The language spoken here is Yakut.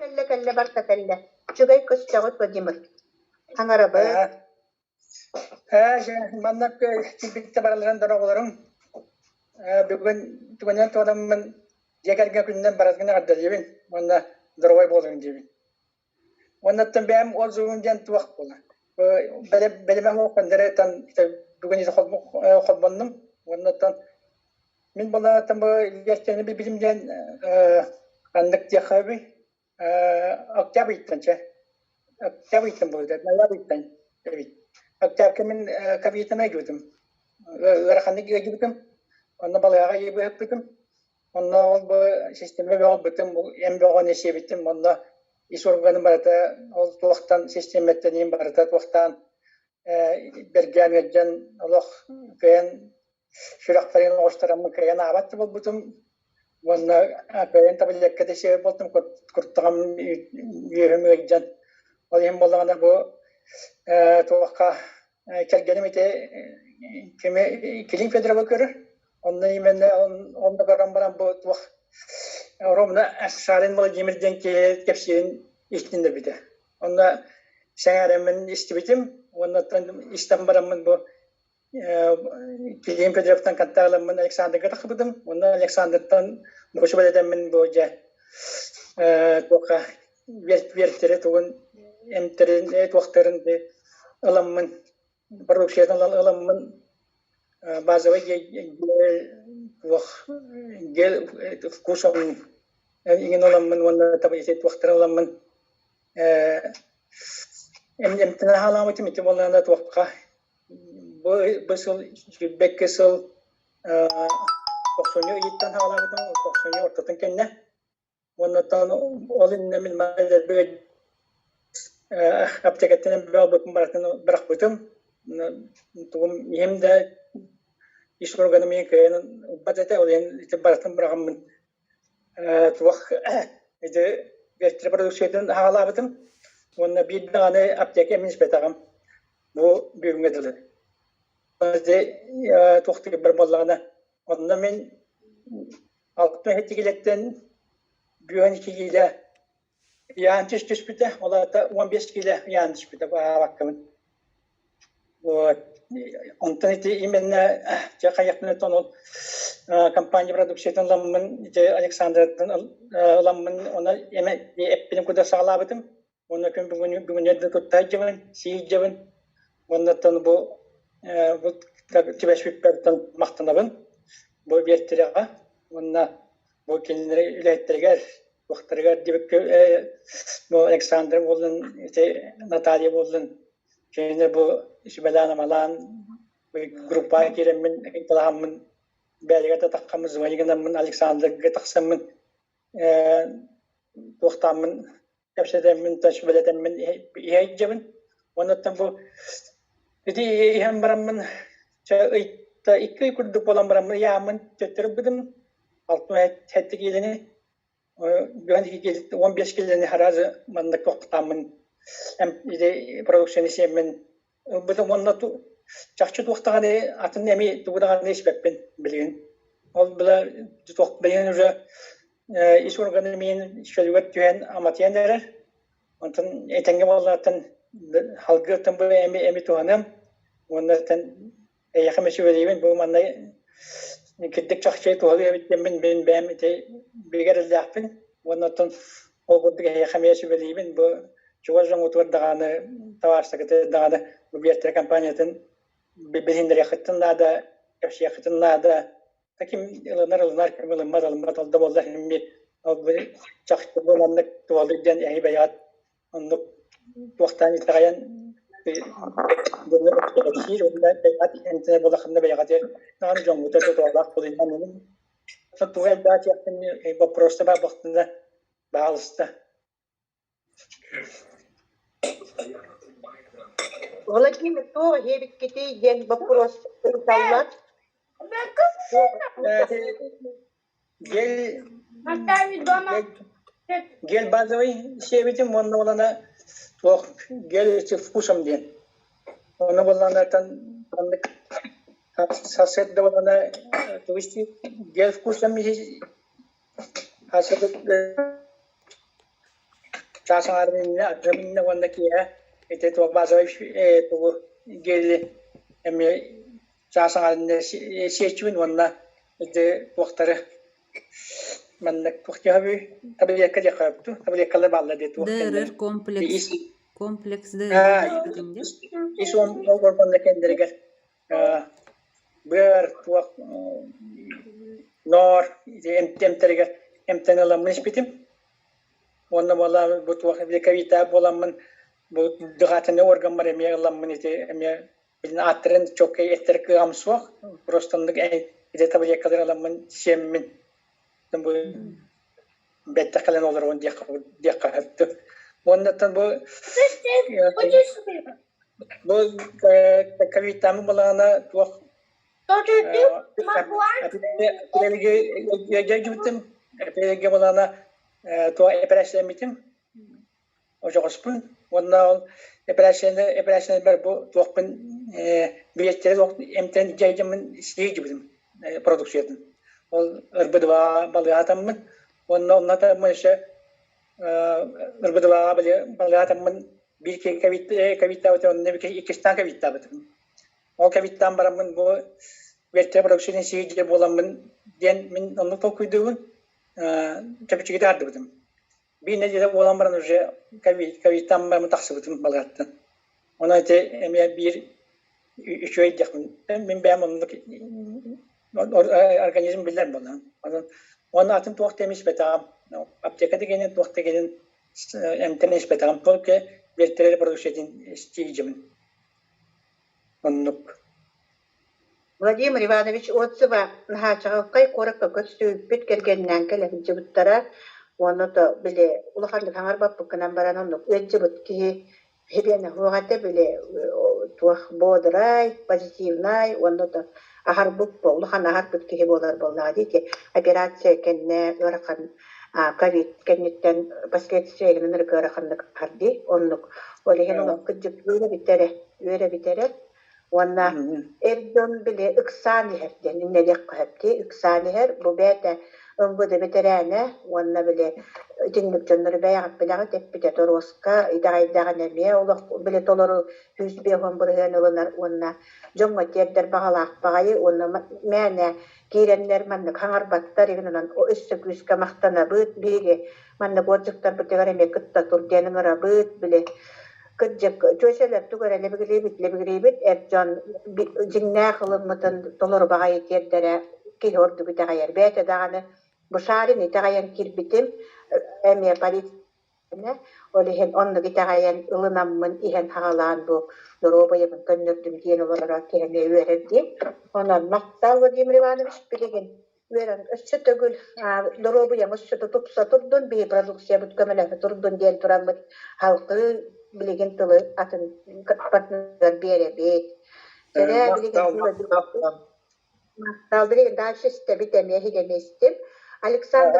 Кэллэ кэллэ барта кэллэ. Үчүгэй көстөҕүт Владимир. Хаҥарабыт. Манна киирбиттэ бараларын дороголорум бүгүн түгэнэн туоламмын дьиэ кэргэн күнүнэн бараргын эҕэрдэлиибин уонна здоровай буолуҥ диибин. Уоннаттан бэйэм ол зугун диэн туох буолар. Бэлэмэ суох бүгүн холбоннум. Уоннаттан мин балаатам бу Ильястаны билбитим диэн ханнык диэххэ Октябрь ыйтан чэ. Октябрь ыйтан буолда, ноябрь ыйтан эбит. Октябрьга мин кабинетым ыйдыбытым. Ыараханнык ыйдыбытым. Онно балыыһаҕа ыйбыппытым. Онно ол бу система бөҕө бытым, эм бөҕөнү сиэбитим. Онно ис органым барыта ол туохтан систематтан барыта туохтаан бэргээн ыалдьан олох кыайан сүрэхтэрин оҕустараммын кыайан аабат да буолбутум уонна кыайан таблетка да сиэбит буолтум куртаҕым үөһүм ыалдьан ол иһин буоллаҕына бу туохха кэргэним ити кими Клим Федоровы көрөр онно именно онно көрөн баран бу туох ровно Шарин Владимир диэн киһи кэпсиирин иһитиннэрбитэ. Онно сэҥээрэммин истибитим уонна истэн бараммын бу Килиим Федоровтан контактламмын Александрга тахсыбытым уонна Александртан бу сүбэлэтэммин бу дьэ туохха вертери тугун эмтэрин туохтарын ыламмын продукциятын ыламмын базовый гель туох гель вкусом иҥин ыламмын уонна туохтарын ыламмын эмтэнэ хаалаабытым ити буоллаҕына туохха бу сыл сүүрбэккэ сыл тохсунньу ыйыттан саҕалаабытым тохсунньу ортотун кэннэ уоннаттан ол иннинэ мин аптекаттан эмбэ барытын бырахпытым тугум иһим да ис органым кыайан ылбат этэ ол иһин ити барытын быраҕаммын туох ити продукциятын хаалаабытым уонна биир даҕаны аптека эмин испэтэҕим бу бүгүҥҥэ дылы. Туох бар буоллаҕына онно мин алта киилэттэн бүөн киилэ ыйаан түспүтэ ол аата 15 киилэ ыйаан түспүтэ баабаккабын. Вот. Онтон ити именно дьэ хайахпын ол компания продукциятын ыламмын ити Александраттан ыламмын оны эме эппиним куда саҕалаабытым. Уонна күн бүгүн бүгүннэр да тутта сылдьабын, сии сылдьабын. Уоннаттан бу бу түбэспиппэртэн махтанабын. Бу биэртирэҕэ уонна бу кинилэри үлэһиттэригэр туохтарыгар диэбиккэ бу Александр буоллун, ити Наталья буоллун кинилэр бу сүбэлээн-амалаан группаҕа киирэммин ыйыталаһаммын бэйэлэригэр да таххаммын звонить гынаммын Александрга тахсаммын туохтааммын кэпсэтэммин сүбэлэтэммин иһэйдьэбин уоннаттан бу ити иһэн бараммын чэ ыйта икки ый курдук буолан бараммын ыйааммын төттөрү ылбытым алтын сэттэ киилэни 15 киилэни сразу маннык тохтааммын ити продукцияны сиэммин ылбытым уонна чахчы туох даҕаны атын эми тугу даҕаны испэппин билигин. Ол была туох билигин уже ис органы миин чөлүгэр түһэн аматыйан эрэр. Онтон этэҥҥэ буоллааттан халгыаттан бу эми эми туһаныам уонна эйиэхэ сүбэлиибин бу манна кирдик чахчы туһалыы эбит диэммин мин бэйэм ити бигэ эрэллээхпин уонна оттон ол курдук эһиэхэ эмиэ сүбэлиибин бу чугас дьоҥҥутугар даҕаны табаарыстаргытыгар даҕаны бу биэртэрэ компаниятын билиһиннэриэххитин наада кэпсиэххитин наада ким ылынар ылынар ким ылыммат ылыммат ол да буоллар эмиэ ол бу чахчы бу маннык туһалыыр диэн эһи бэйэҕит оннук туохтаан итэҕэйэн кэпсиир уонна бэйэҕит эмтэнэр буоллаххына бэйэҕитигэр даҕаны дьоҥҥутугар да туһалаах буолуйунан тугу элбэх этиэхпин боппуруоста баар буоллахтарына баҕалыста. Владимир туох иһиэбиккитий диэн боппуруос ыыталлар. Гель гель базовый сиэбитим уонна уонна туох гель вкусом диэн. Оны буоллаҕына маннык сарсыарда буоллаҕына тугу гель вкусом Чаас аҥаарын иннинэ, атырым иннинэ уонна киэһэ ити туох базовай тугу гели эмиэ чаас аҥаарын иннинэ сиэччибин уонна ити туохтары маннык туох диэхэ таблетка диэххэ сөп таблеткалар бааллар дии туох ДРР комплекс комплекс ДРР диэбитиҥ дии. Ис уон кэннэригэр быар туох ноор эмтэригэр эмтэн ыламмын испитим. Уонна буола бу туох лековита буоламмын бу дыхательный органмар эмиэ ыламмын ити эмиэ билин ааттарын чоккай эттэр кыаҕым суох. Просто оннук ити таблеткалары ыламмын сиэммин бу бэттэх кэлэн олоробун диэххэ диэххэ сөптүк. Уоннаттан бу бу ковидтаамы балаҕана туох дьайдьыбытым эпэрээгэ балаҕана туох эпэрээссийэлэммитим очоҕоспун уонна ол эпэрээссийэни эпэрээссийэлэрбэр бу туохпун билиэттэри эмтэн дьайдьаммын сиэйдьибитим продукциятын ол ырбыдыбаҕа балыыһатаммын уонна онно өссө ырбыдыбаҕа балыыһатаммын биир ковидтаабытым онно иккистээн ковидтаабытым ол ковидтаан бараммын бу билиэттэрэ продукциятын сиэйдьэ буоламмын диэн мин оннук толкуйдуубун чэпчэкитэ аардыбытым биир нэдиэлэ буолан баран уже ковидтан баран тахсыбытым балыыһаттан онон ити эмиэ биир үчүгэй диэхпин мин бэйэм оннук организм биллэр буоллаҕым онон уонна атын туох да испэтэҕим аптека дэгэнин туох да гэнин эмтэн испэтэҕим только биэртэрэр продукциятын истиижимин оннук. Владимир Иванович отзыва наһаа куоракка көрсүбүппүт кэргэнинээн кэлэ сылдьыбыттара уонна то били улаханнык хаҥарбаппыккынан баран оннук ыалдьыбыт киһи Хибиэнэ суох этэ били туох бодрай, позитивнай уонна то аһарбыт улахан аһарбыт киһи буолар буоллаҕа дии ити операция кэннэ ыарахан ковид кэнниттэн последствия ынырык ыараханнык аһар дии оннук ол иһин олох кырдьык үөрэ бүтэрэ үөрэ бүтэрэ уонна эр дьон били ыксаан иһэр диэн иннэлиэххэ сөп дии ыксаан иһэр бу бэйэтэ МВД бэтэрээнэ уонна били итинник дьоннору бэйэҕит билэҕит эппитэ торуоска итэҕэйдэҕинэ эмиэ олох били толору 150% ылынар уонна дьоҥҥо тиэрдэр баҕалаах баҕайы уонна мээнэ киирэннэр маннык хаҥарбаттар игин өссө күүскэ махтанабыт биһиги маннык отзывтарбытыгар эмиэ кытта тур диэн ыҥырабыт били кырдьык чүөчэлэр тугу эрэ лэбигилиибит лэбигириибит эр дьон дьиҥнээх ылыммытын толору баҕайы тиэрдэрэ киһи ордук итэҕэйэр бэйэтэ даҕаны бу шарин итэҕэйэн киирбитим эмиэ полиция ол иһин оннук итэҕэйэн ылынаммын иһэн хаҕалаан бу доруобуйабын көннөрдүм диэн олороро киһи эмиэ үөрэр дии онон махтал Владимир Иванович билигин үөрэн өссө төгүл доруобуйам өссө тупса турдун биһи продукциябыт көмөлөһө турдун диэн тураммыт халкы билигин тылы атын партнер биэрэбит. Дьэрэ билигин махтал билигин дальше истэбит эмиэ иһигэмистим. Александр.